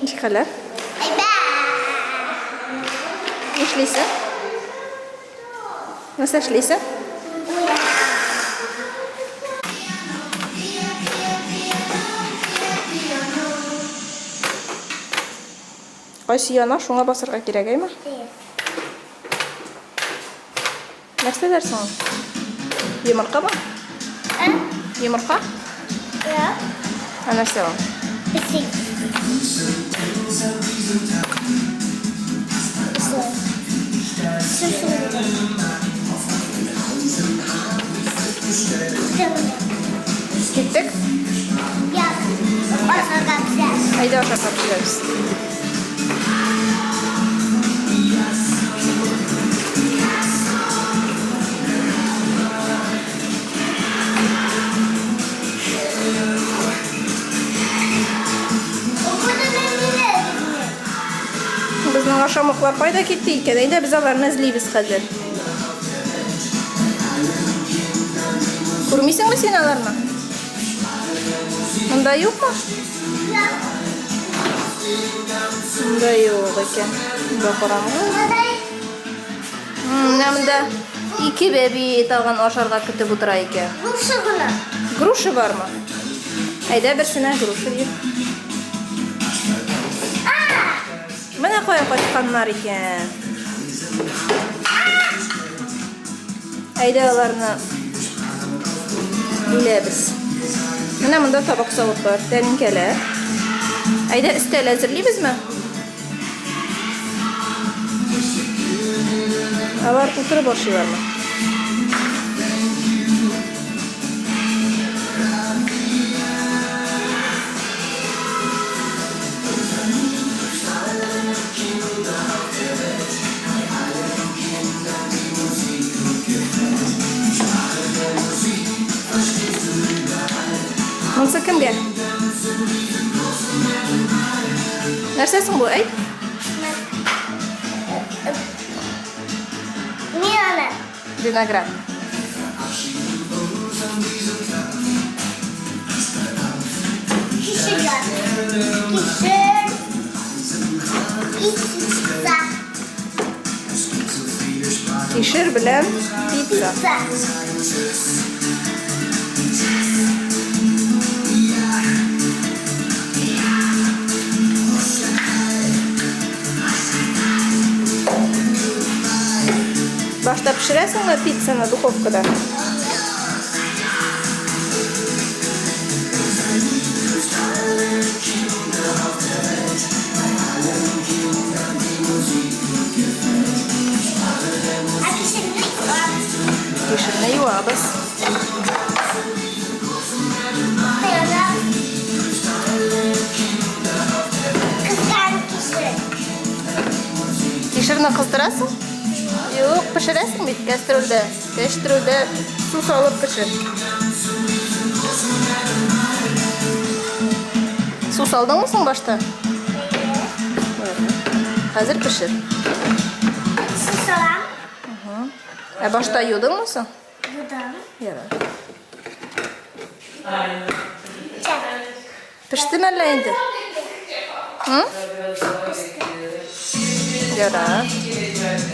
Ничек хәлләр? Нишлисең? Нәрсә эшлисең? Кайсы яна, шуңа басырга кирәк, әйме? Нәрсәләр соң ул? Йомыркамы? Ә? Йомырка? Юк. Ә нәрсә ул? Песи. Киттек? Юк. Ашарга пешерәбез. Әйдә ашарга пешерәбез. Безнең ашамлыклар кайда китте икән? Әйдә без аларны эзлибез хәзер. Күрмисеңме син аларны? Монда юкмы? Монда юк икән. Монда караңгы. Менә монда ике бәби тагын ашарга көтеп утыра икән. Груша гына. Груша бармы? Әйдә берсенә груша бир. Менә кая качканнар икән. Әйдә аларны бүләбез. Менә монда табак савытлар, тәлинкәләр. Әйдә өстәл әзерлибезме? Алар утырып ашыйлармы? Монсы кемгә? Нәрсә соң бу, әйт? Мин аны. Виноград. Кишер. Кишер. Пицца. Кишер белән пицца. Пицца. Башта пешерәсеңме пиццаны духовкада? Кишерне юабыз. Кишерне кыздырасың? Юк, пешерәсең бит кәстрүлдә. Кәстрүлдә су салып пешер. Су салдыңмы соң башта? Хәзер пешер. Су салам. Ә башта юдыңмы соң? Юдым. Ярар. Пеште мәллә инде? Ярар.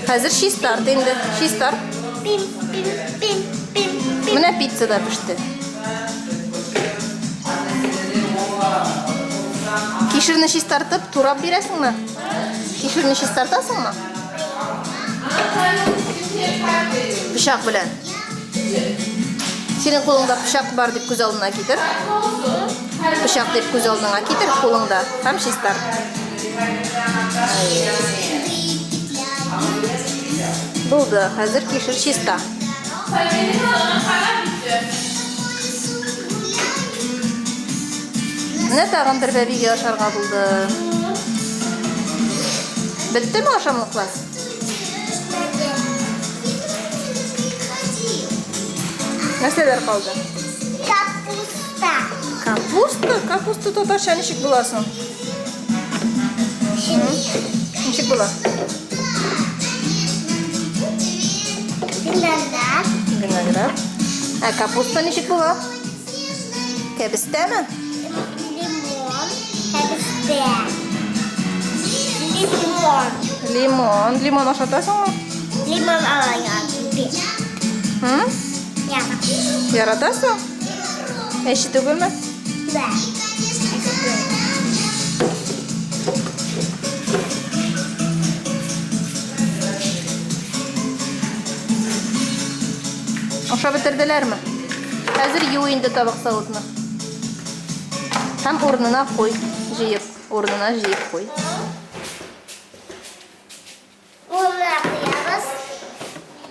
Хәзер чистарт инде. Чистарт. Пим, пим, пим, пим, пим. Менә пицца да пеште. Кишерне чистартып, турап бирәсеңме? Кишерне чистартасыңмы? Пычак белән. Синең кулыңда пычак бар дип күз алдына китер. Пычак дип күз алдыңа китер кулыңда һәм чистарт. Булды, хәзер кишер чиста. Менә тагын бер бәбигә ашарга булды. Беттеме ашамлыклар? Нәрсәләр калды? Капуста. Капуста? Капуста татарча ничек була соң? Ничек була? Виноград. Виноград. Ә капуста ничек була? Кәбестәме? Лимон. Кәбестә. Лимон. Лимон ашатасыңмы? Лимон алайга. Яратасың? Әче түгелме? Да. Ашап бетерделәрме? Хәзер ю инде табак савытны. Һәм урынына куй, җыеп, урынына җыеп куй. Урынына куябыз.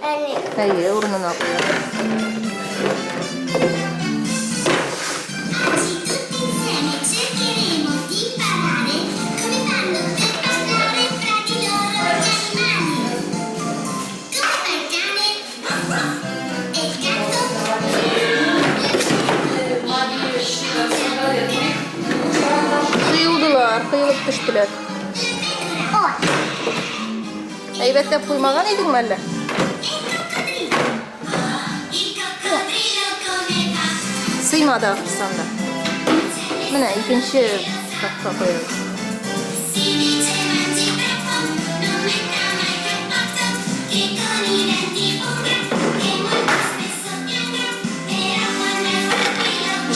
Әни. Әйе, урынына куябыз. Коелдылар, коелып төштеләр. Әйбәтләп куймаган идеңме әллә? Сыймады ахрысы анда. Менә икенче такка куябыз.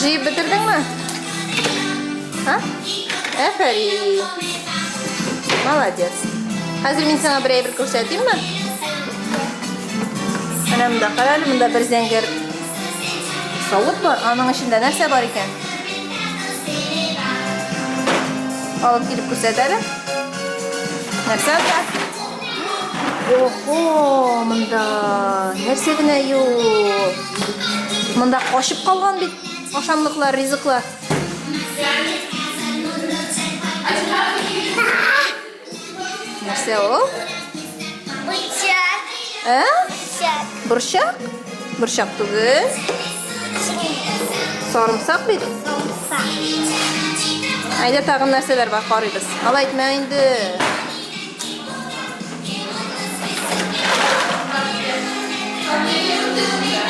Җыеп бетердеңме? Ха? Әфәрин. Молодец. Хәзер мин сиңа бер әйбер күрсәтимме? Менә монда кара әле, монда бер зәңгәр савыт бар. Аның эчендә нәрсә бар икән? Алып килеп күрсәт әле. Нәрсә анда? Охо, монда нәрсә генә юк. Монда качып калган бит ашамлыклар, ризыклар. Нәрсә ул? Бычак. Ә? Бычак. Борчак? Борчак түгел. Сарымсак бит. Сарымсак. Әйдә тагын нәрсәләр бар, карыйбыз. Алай итмә инде.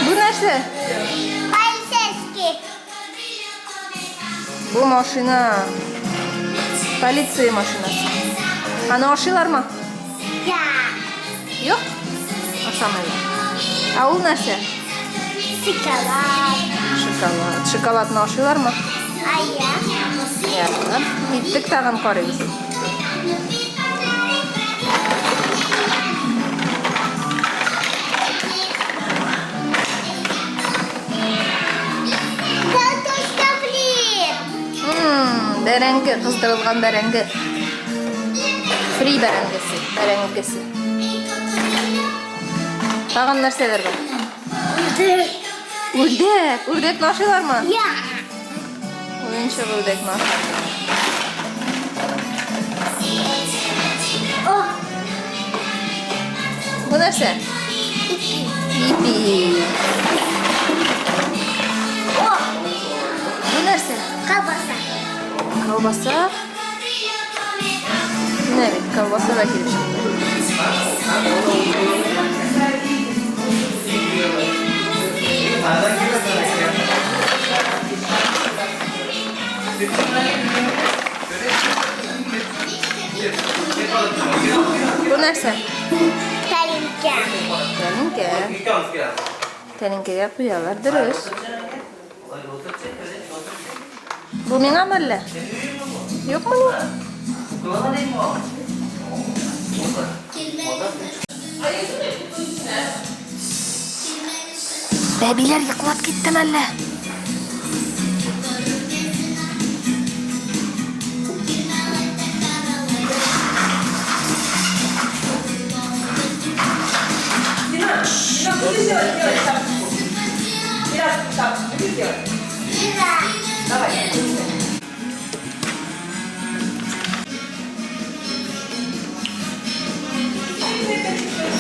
Бу нәрсә? Полицейский. Бу машина. Полиция машинасы. Аны ашыйлармы? Я. Юк? Ашамыйлар. Ә ул нәрсә? Шоколад. Шоколад. Шоколадны ашыйлармы? Ая. Ярар. Киттек тагын карыйбыз. Картошка фри. Бәрәңге, кыздырылган бәрәңге. Фри бәрәңгесе, бәрәңгесе. Тагын нәрсәләр бар? Үрдәк. Үрдәк. Үрдәкне ашыйлармы? Я. Уенчык үрдәкне ашыйлар. О. Бу нәрсә? Ипи. О. Бу нәрсә? Колбаса. Колбаса. Менә бит колбаса да килеп чыкты. Бу нәрсә? Тәлинкә. Тәлинкә. Тәлинкәгә куялар, дөрес. Бу миңа мәллә? Юкмы ни? Бәбиләр йоклап китте мәллә?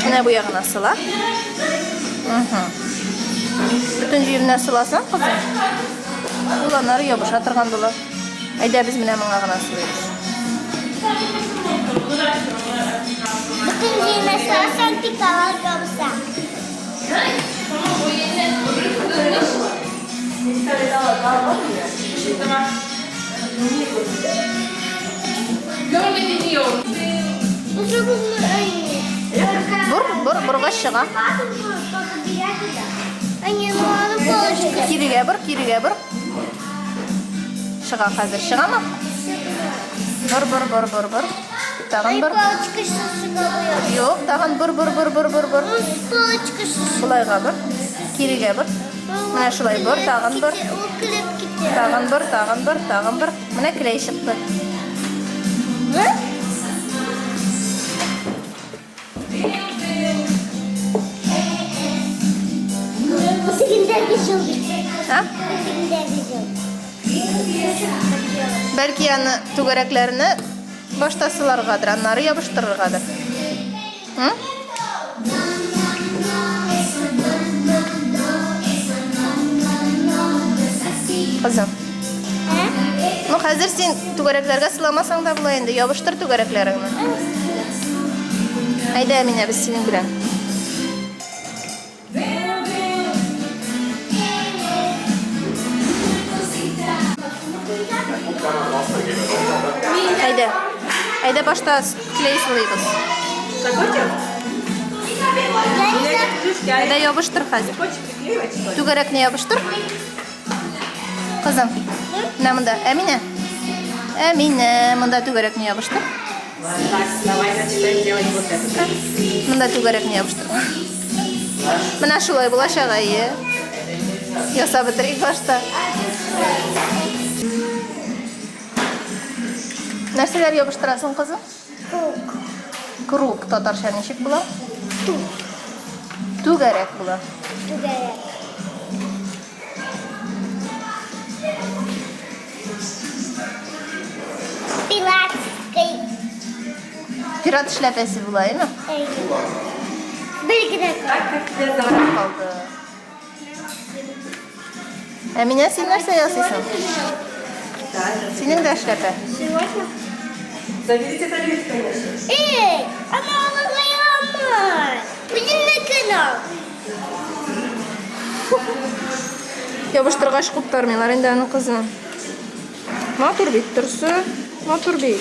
Менә бу ягына сыла. Бөтен җиренә сыласаң, кызым, ул аннары ябыша торган була. Әйдә, без менә моңа гына сылыйбыз. Бөтен җиренә сыласаң, тик алар ябыша. Görmediğini yok. Бор, боргач чыга. Кирегә бор, кирегә бор. Чыга хәзер. Чыгамы? Бор, бор, бор, бор, бор. Тагын бор. Юк, тагын бор, бор, бор, бор, бор, бор. Болайга бор. Кирегә бор. Менә шулай бор, тагын бор. Тагын бор, тагын бор, тагын бор. Менә келәй чыкты. А? Бәлки аны түгәрәкләрне башта сыларгадыр, аннары ябыштырыргадыр. М? Кызым. Ну, хәзер син түгәрәкләргә сыламасаң да була инде, ябыштыр түгәрәкләреңне. Әйдә, Әминә, без синең белән. Әйдә. Әйдә башта клей сылыйбыз. Әйдә ябыштыр хәзер. Түгәрәкне ябыштыр. Кызым. Менә монда. Әминә. Әминә, монда түгәрәкне ябыштыр. Так, давай начинаем делать вот это. Монда түгәрәкне ябыштыр. Менә шулай булачак, әйе. Ясап бетерик башта. Нәрсәләр ябыштырасың, кызым? Круг. Круг татарча ничек була? Тук. Түгәрәк була. Түгәрәк. Пилатский. Пират эшләпәсе була, әйме? Бер генә Так, как тебя зовут? Калды. Әминә, син нәрсә ясыйсың? Да, это Синең дә эшләпә. Сегодня? Заберите тарелку, конечно. Эй, она алгаяма. Үзеңне канал. Ябыштыргач куптармыйлар инде аны, кызым. Матур бит торсы. Матур бит.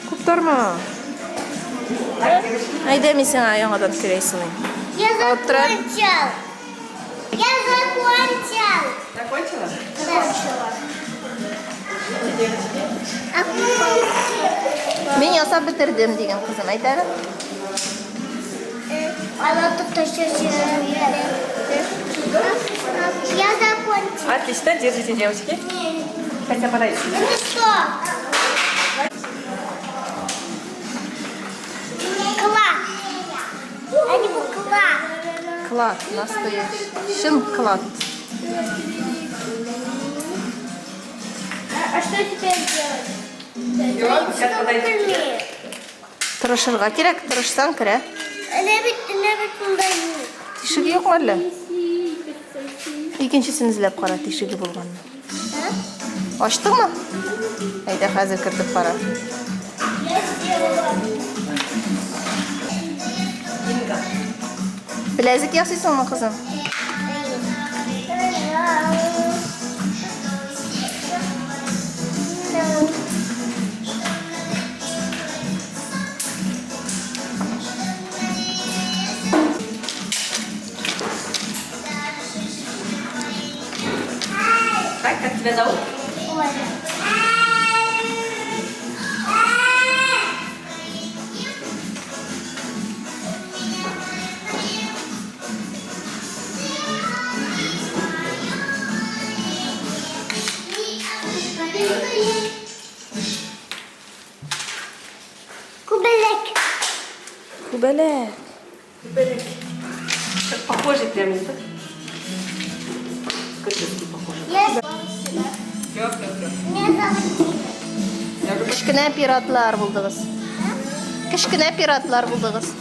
Куптарма. Әйдә, мин сиңа яңадан келәй сылыйм. Я Алып тора. закончил. Я закончил. Закончила? Закончила. Девочки. Мин ясап бетердем дигән кызым әйт әле. Она тут еще. Я закончила. Отлично, держите, девочки. Хотя подойди. Это что? Клад. Они клад. Клад, настоящий. Чын клад. А что теперь делать? Сейчас подойди. Тырышырга кирәк, тырышсаң керә. Лебедь, монда юк. Тишеге юкмы әллә? Икенчесен эзләп кара, тишеге булганны. Ачтыңмы? Әйдә, хәзер кертеп кара. Я сделала. Инга. Беләзек ясыйсыңмы, кызым? Так, как тебя зовут? Оля. Күбәләк. Күбәләк. Күбәләк. Как похожий прям, не так? Кыргызский похожий. Я Все, все, все. Меня зовут Тина. Кечкенә пиратлар булдыгыз. Кечкенә пиратлар булдыгыз.